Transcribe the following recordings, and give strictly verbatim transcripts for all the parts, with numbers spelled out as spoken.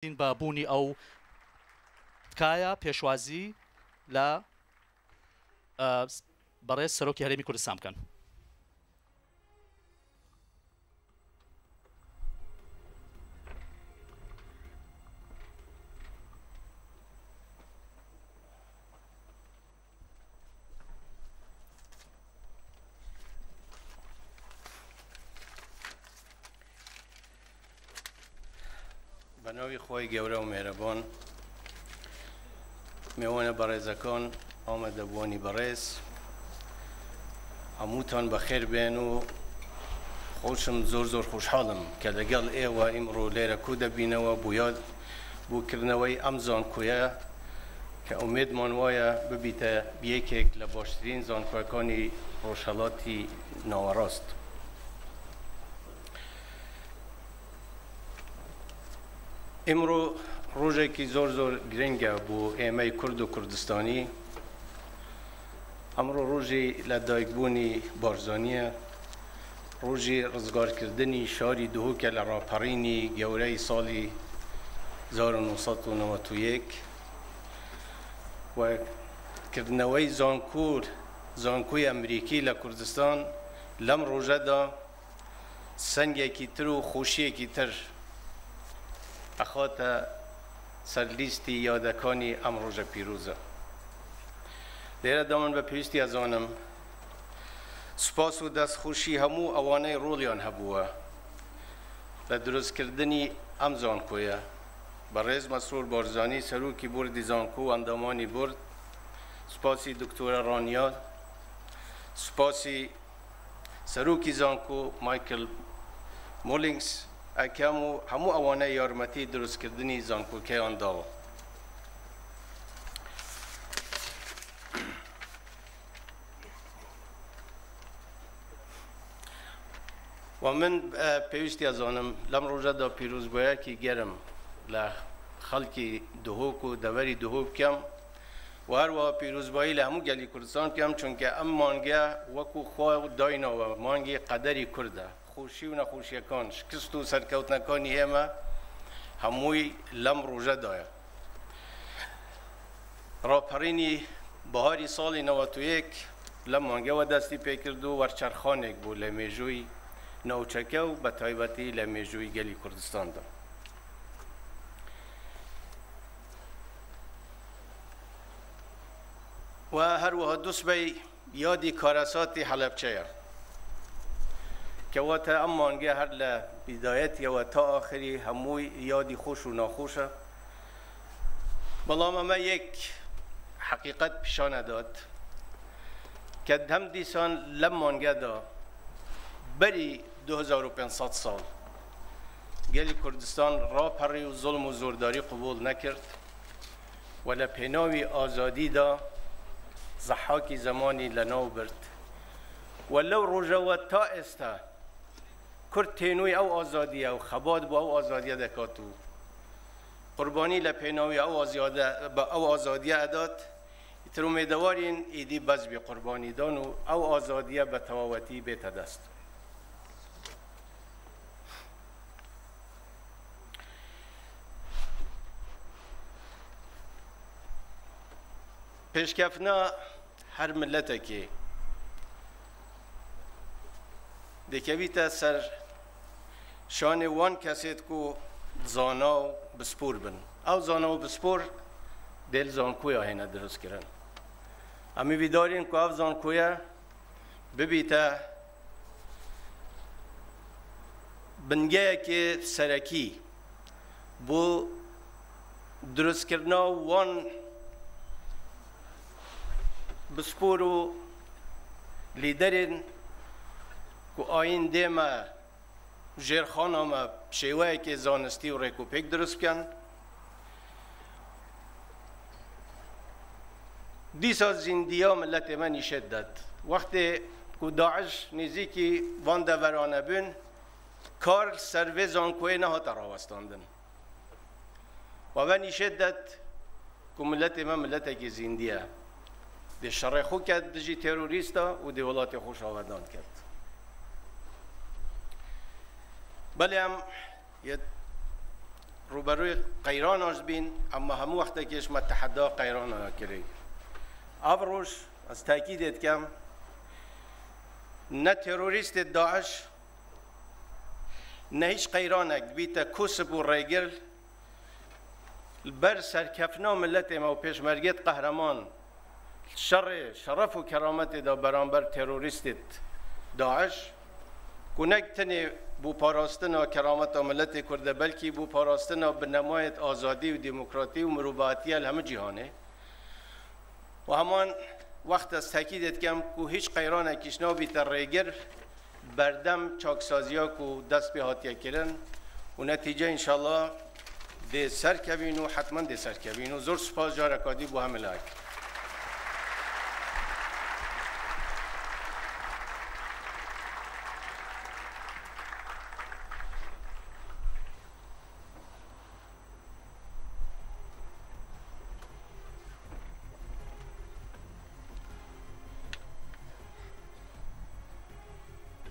بە بوونی ئەو تکایە پێشوازی لە، ئە، بەڕێز سەرۆکی هەرێمی کوردستان بکەن. بە ناوی خوای گەورە و مێرەبان، مێوانە بەڕێزەکان، ئامادەبووانی بەڕێز، هەمووتان بەخێر بێن و خۆشم زۆر زۆر خۆشحاڵم کە لەگەڵ ئێوە ئیمڕۆ لێرە کۆ دەبینەوە بۆ یاد بۆ کردنەوەی ئەم زانکۆیە کە ئومێدمان وایە ببیتە یەکێک لە باشترین زانکۆەکانی ڕۆژهەڵاتی ناوەڕاست. ئیمڕۆ ڕۆژێکی زۆر زۆر گرنگە بۆ ئێمەی کورد و کوردستانی. ئەمڕۆ ڕۆژی لە دایکبوونی بارزانیە، ڕۆژی ڕزگارکردنی شاری دهۆکە لە ڕاپەڕینی گەورەی ساڵی هەزار و نۆ سەد و نەوەد و یەک و کردنەوەی زانکۆر، زانکۆی ئەمریکی لە کوردستان لەم ڕۆژەدا سەنگێکی تر و خۆشیەکی تر ئەخاتە سەر لیستی یادەکانی ئەم ڕۆژە پیرۆزە. لێرەدا من بە پێویستی ئەزانم سوپاس و دەستخۆشی هەموو ئەوانەی ڕۆڵیان هەبووە لە دروستکردنی ئەم زانکۆیە. بەڕێز مەسرور بارزانی، سەرۆکی بوردی زانکۆ و ئەندامانی بورد، سوپاسی دکتۆرە ڕانیا، سوپاسی سەرۆکی زانکۆ مایکل مۆلینگز ئەکەم و هەموو ئەوانەی یارمەتی دروستکردنی زانکۆکەیان داوە. و من، ئە، پێویستی ئەزانم لەم ڕۆژەدا پیرۆزبایەکی گەرم لە خەڵکی دهۆک و دەڤەری دهۆک بکەم و هەروەها پیرۆزبایی لە هەموو گەلی کوردستان بکەم، چونکە ئەم مانگە وەکو خوا دایناوە مانگی قەدەری کوردە. خۆشی و نەخۆشیەکان، شکست و سەرکەوتنەکانی ئێمە هەمووی لەم ڕۆژەدایە. ڕاپەڕینی بەهاری ساڵی نەوەد و یەک لەم مانگەوە دەستی پێکرد و وەرچەرخانێک بوو لە مێژووی ناوچەکە و بە تایبەتی لە مێژووی گەلی کوردستاندا. و هەروەها دووسبەی یادی کارەساتی حەلەبچەیە، کەواتە ئەم مانگە هەر لە بیدایەتیەوە تا ئاخری هەمووی یادی خۆش و ناخۆشە. بەڵام ئەمە یەک حەقیقەت پیشانەدات کە هەم دیسان لەم مانگەدا بەری دوو هەزار و پێنج سەد ساڵ گەلی کوردستان ڕاپەڕی و زوڵم و زۆرداری قبوڵ نەکرد و لە پێناوی ئازادیدا زەحاکی زەمانی لەناو برد و لەو ڕۆژەوە تا ئێستا کورد تێنووی ئەو ئازادیە و خەبات بۆ ئەو ئازادیە دەکات و قوربانی لە پێناوی ئەو ئازیادە، بە ئەو ئازادیە ئەدات. ئیتر ئومێدەوارین ئیدی بەس بێ قوربانیدان و ئەو ئازادیە بە تەواوەتی بێتە دەست. Pêşkeftina her miletekê dikevîte ser şanê wan kesêt ku zana û bispor bin. Ew zana û bispor dê li zankoya hêne dirust kirin. Em ê vîdarîn ku ev zankoye bibîte bingeyekê serekî bo dirustkirina wan bispor û lîderên ku ayîndê me, jêrxana me bi şêweyekê zanistî û rêkûpêk dirust bikin. Dîsa zîndiya miletê me nîşet dat. Wextê ku DAIŞ nêzîkî van deveran e bûn, kar li ser vê zankoyê nehate rawestandin. Û ev nîşet dat ku miletê me miletekî zîndî ye. Dê şerê xwe ket dijî terorîsta û dê welatê xwe şavedan ket. Belê em yê rûberûyê qeyranan jî bîn, ema hemû wextekê ji me teheda qeyranan kirî. Ev roj ez tekîdê dikim, ne terorîstê DAIŞ, ne hîç qeyranek dibîte kosip û rêgir li ber serkeftina miletê me û pêşmergêt qehreman şerê şeref û kerametê de beramber terorîstê DAIŞ, ku ne tenê bo parastina kerameta miletê Kurd e, belkî bo parastina binemayêt azadî û demokratî û mirovahetiye li hemû cîhanê. Û heman wext ez tekîdê dikim ku hîç qeyranekî ji nabîte rêgir berdem çaksaziya ku dest pê hatiye kirin û netîce înşallah dê serkevîn û hetmen dê serkevîn û zor spas careka dî bo hemilak.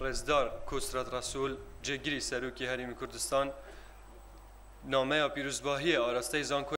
Rêzdar Kosrat Resûl, cêgirî Serokê Herêmê Kurdistan, nameya pîrozbahiyê arasteyî Zanko